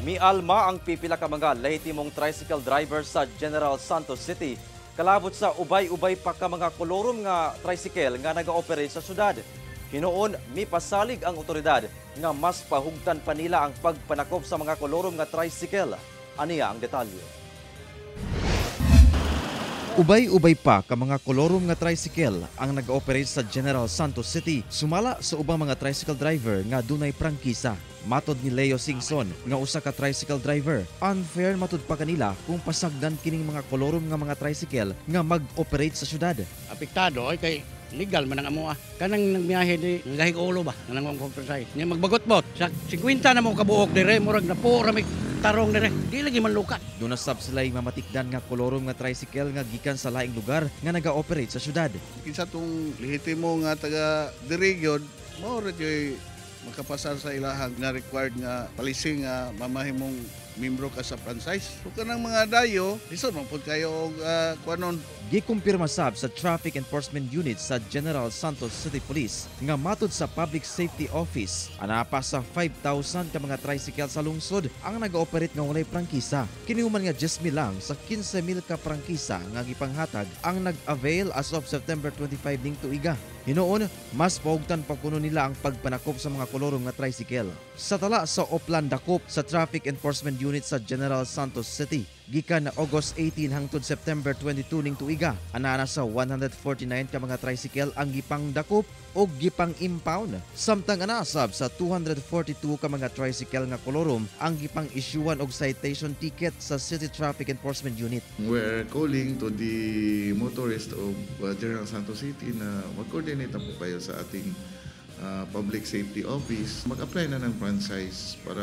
Mialma ang pipila ka mga lehitimong tricycle driver sa General Santos City kalabot sa ubay-ubay pa ka mga kolorum nga tricycle nga nagaoperate sa syudad. Hinuon, mipasalig ang otoridad nga mas pahugtan pa nila ang pagpanakop sa mga kolorum nga tricycle. Aniya ang detalye. Ubay-ubay pa ka mga kolorum nga tricycle ang nag-ooperate sa General Santos City sumala sa ubang mga tricycle driver nga dunay prangkisa. Matod ni Leo Singson nga usa ka tricycle driver, unfair matud pa kanila kung pasagdan kining mga kolorum nga mga tricycle nga mag-operate sa syudad. Apektado ay kay legal man ang amoa. Kanang nagbiyahe di gahig ulo ba kanang ang franchise. Nya magbagot-bot sa 50 na mo kabuok dire, murag na po ra may tarong dire. Di lagi man lukat. Duna sab sila'y mamatikdan nga kolorum nga tricycle nga gikan sa laing lugar nga naga-operate sa syudad. Kinsa tong lehitimo nga taga diri gyud, mao ra gyud makapasar sa ilahang na required nga policy nga mamahimong membro ka sa franchise. So kanang mga dayo, lisod man pud kayo og kuanon. Gikumpirma sab sa Traffic Enforcement Unit sa General Santos City Police nga matud sa Public Safety Office, ana pa sa 5,000 ka mga tricycle sa lungsod ang nag-ooperate nga walay prangkisa. Kini human nga 10,000 lang sa 15,000 ka prangkisa nga gipanghatag ang nag-avail as of September 25 ning tuiga. Hinuon, mas pahugtan pa kuno nila ang pagpanakop sa mga kolorum nga tricycle. Sa tala sa Oplan Dakop sa Traffic Enforcement Unit sa General Santos City, gikan na August 18 hangtod September 22 ning tuiga, ana sa 149 ka mga tricycle ang gipangdakop o gipang impound. Samtang ana sab sa 242 ka mga tricycle nga kolorum ang gipang isyuan og citation ticket sa City Traffic Enforcement Unit. We're calling to the motorist of General Santos City na mag-coordinate na po kayo sa ating Public Safety Office. Mag-apply na ng franchise para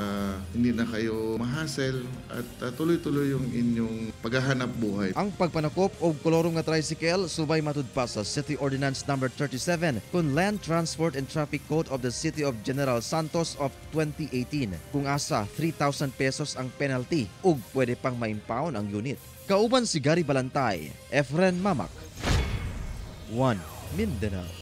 hindi na kayo mahassle at tuloy-tuloy yung inyong paghahanap buhay. Ang pagpanakop og kolorum nga tricycle subay matud pa sa City Ordinance Number 37 kun Land Transport and Traffic Code of the City of General Santos of 2018, kung asa 3,000 pesos ang penalty ug pwede pang ma-impound ang unit. Kauban si Gary Balantay, Efren Mamak, 1 Mindanao.